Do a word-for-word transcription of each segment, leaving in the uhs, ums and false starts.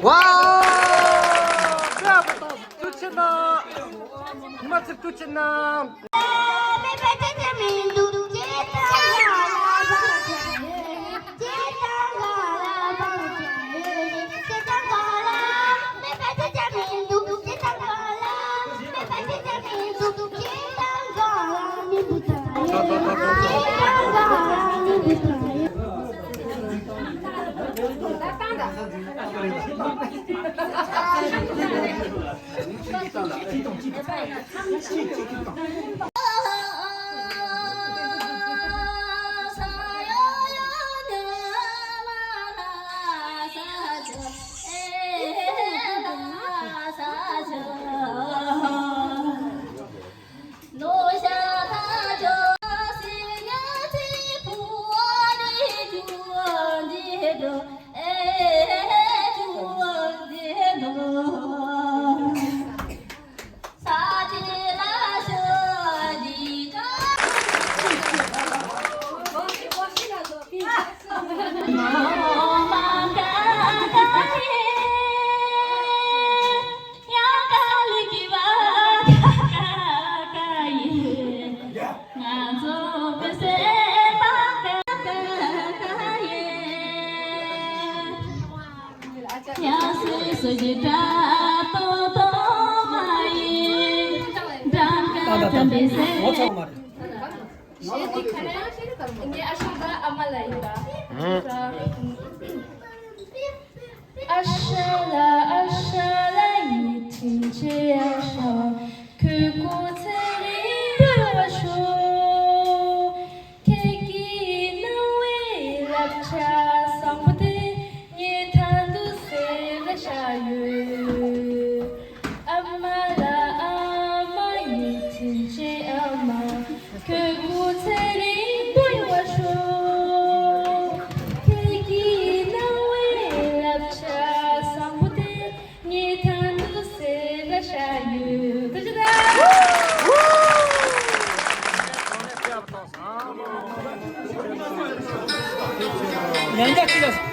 ཝའོ། ཐུགས་རྗེ་གནང་། ཉི་མ་ཚེ་ཐུགས་རྗེ་གནང་། ངའི་ཨ་ཞང་དང་ཨ་མ་ལ་ཡིན་པ། ཨ་ཤ་ལ་ཨ་ཤ་ལ་ཡིད་དྲན་བྱེད། ཨ་ཤ་ཁོའི་སྐུ་ཚེ་རིང་པོ་ཡོང་བར་ཤོག་ཁྱེད་ཀྱི་སྣང་བའི་རླབས་ཆ་བཟང་པོ་དེ་ངས་མཐའ་མཇུག་གསལ་ལ་བཞག་ཡོད། ཨ་མ་ལ་ཨ་མ་ཡིད་དྲན་བྱེད། ཨ་མ་ཁྱོད་སྐུ་ཚེ་རིང་པོ་ཡོང་བར་ཤོག་ཁྱེད་ཀྱི་སྣང་བའི་རླབས་ཆ་བཟང་པོ་དེ་ངས་མཐའ་མཇུག་གསལ་ལ་བཞག་ཡོད། ཐུགས་རྗེ་གནང་། ཡང་བསྐྱར་ཅི་ལ།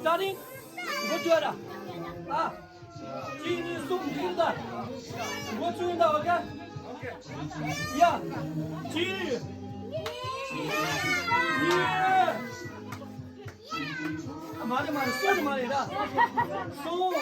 Starting. Good job. ཨ། གཅིག་གཉིས་གསུམ་འདི་ཡིན་ད། འགོ་བཙུགས་ཡིན་ད། ཨོ་ཀེ། ཡ། གཅིག་གཉིས། མ་རེད་མ་རེད། གསུམ་མ་རེད་ད། གསུམ།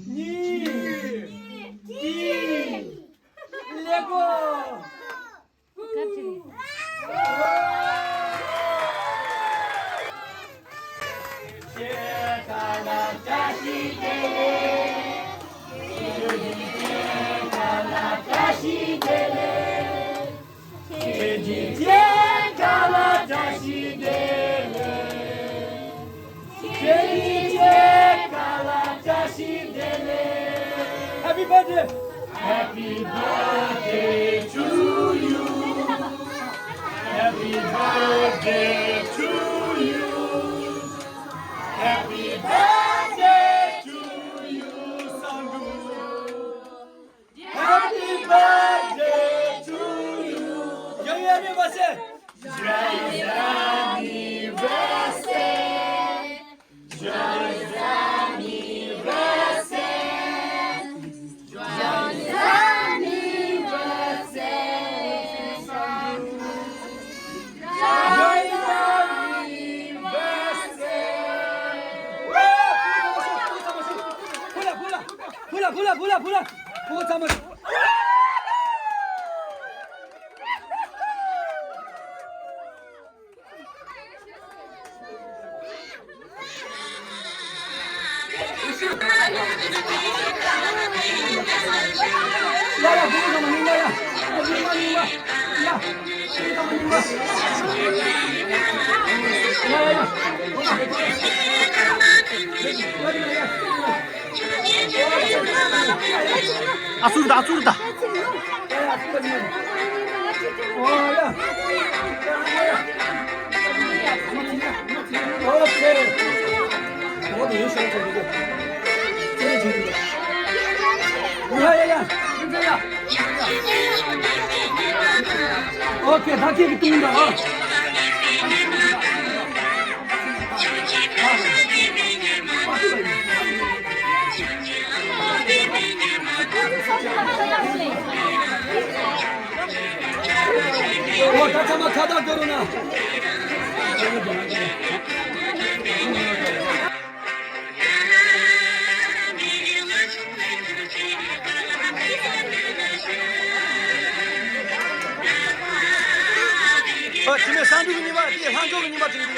གཉིས། གཅིག་ལེགས་པོ། Happy birthday! Happy birthday to you. Happy birthday to you. Happy birthday to you, Sangdu. Happy birthday to you. Joyeux anniversaire. Joyeux anniversaire. Joyeux anniversaire. Joyeux anniversaire. Joyeux anniversaire. Woo! Pull up, pull up, pull up, pull up, pull up, pull up. ཨ་ཚུར་ད། ཨ་ཚུར་ད། ཨོ་ཁེ། ད་ཁྱེད་ཀྱི་ཏུང་ད། ཨ། ཨོ་ད་ཚང་མ་ཁ་བརྡ་དགོས་རུང་ན། ཨ། དེ་ནས་སང་ཕོད་ཀྱི་ཉི་མ་དེ་ལྷག་འཇོག་གི་ཉི་མ་དེ་རེད།